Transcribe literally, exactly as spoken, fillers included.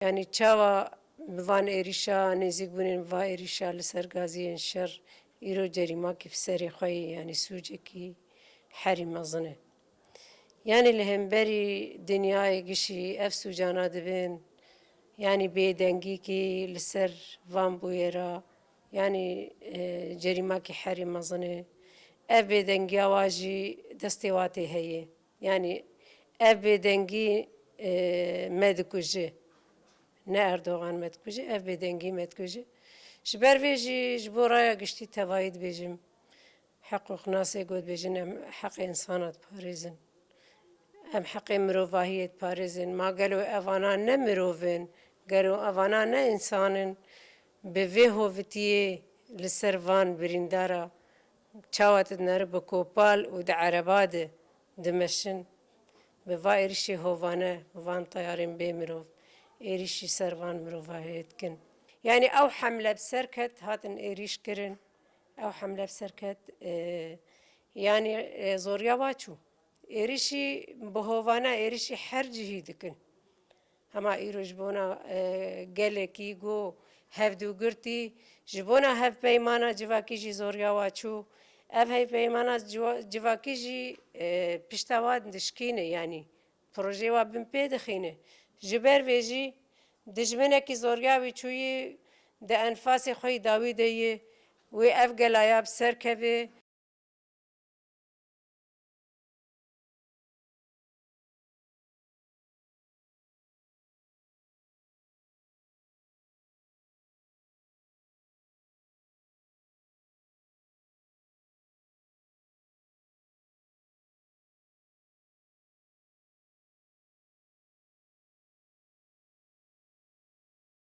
Yanî çawa bi van êrîşa, nêzîkbûnên va êrîşa li ser gaziyên şer îro cerîmakî bi serê xwe yê, yanî sûcekî herî mezin e. Yanî li hemberî dinyayê gişî ev sûcana dibin, yanî bêdengîkî li ser van bûyera, yanî, e, cerîmakî herî mezin e. Ev bêdengiya wa jî destê wa tê heye. Yanî ev bêdengî, e, me dikuje. Ne Erdogan me dikuje, ev bêdengî me dikuje. Ji ber vê jî ji bo raya giştî tevayî dibêjim. Hiqûqnasê got dibêjin em heqê însana diparêzin. Em heqê mirovahiyê diparêzin. Ma gelo evana ne mirov in? Gelo evana ne însan in? Bi vê hovitiyê li ser van birîndara çawa tu dineri bi kopal û di ereba de dimeşin, bi va êrişê hovane, bi van teyarên bê mirov, êrişî ser van mirovahiyê dikin. Yanî ew hemle bi ser ket, hatin êrîş kirin, ew hemle bi ser ket, e, yanî, e, zoriya wa çû. Êrişî bi hovane, êrişî her cihî dikin. Hema îro ji bona, e, gelekî ku hevdûgirtî, ji bona hevpeymana civakî jî zoriya wa çû. Ev hevpeymana ciwa-, civakî jî, e, pişta wa dişkîne, yanî projeyê wa bin pê dixîne. Ji ber vê jî dijminekî zoriya wî çûyî di enfasê xwe yî dawî de yê, wê ev gelaya bi ser keve,